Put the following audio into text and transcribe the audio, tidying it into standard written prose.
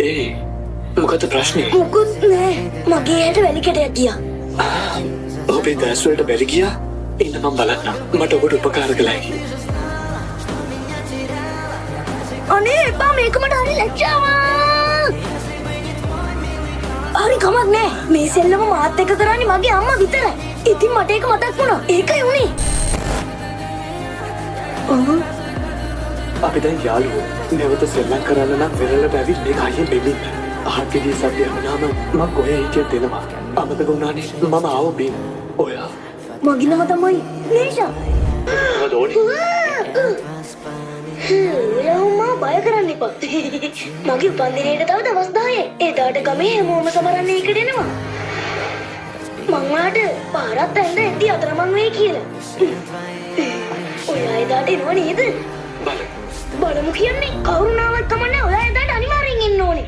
ඒ මොකද ප්‍රශ්නේ? මුකුත් නෑ. මගේ ඇයට වැලි කැටයක් ගියා. ඔබේ දැස් වලට වැලි ගියා? ඉන්න මං බලන්නම්. මට ඔබට උපකාර කළ හැකියි. අනේ එපා, මේක මට හරි ලැජ්ජාවක්. හරි කමක් නෑ. මේ සෙල්ලම මාත් එක්ක කරන්නේ මගේ අම්මා විතරයි. ඉතින් මට ඒක මතක් වුණා. ඒකයි උනේ. ඔව්. අපි දැන් යාළුවෝ. නැවත සෙල්ලම් කරන්න නම් වෙරළට ඇවිත් මේක අයියෙන් බෙමින්න. අහකදී සද්ද ඇහුනාම මං කොහේ හිටියද දෙනවා. අමතක වුණානේ මම ආව බිම්. ඔයා මගේ නම තමයි නේෂා. මොනවද ඕනේ? ඔයා මාව බය කරන්න එපා. මගේ උපන්දිනේට තව දවස් 10යි. එදාට ගමේ හැමෝම සමරන්න ඒකට එනවා. මං ඔයාට පාරත් ඇඳ එද්දි අතරමං වෙයි කියලා. ඔයා එදාට එනව නේද? බලමු. බලමු කියන්නේ? කවුරුනාවත් කමන්නේ, ඔයා එදාට අනිවාර්යෙන් එන්න ඕනේ.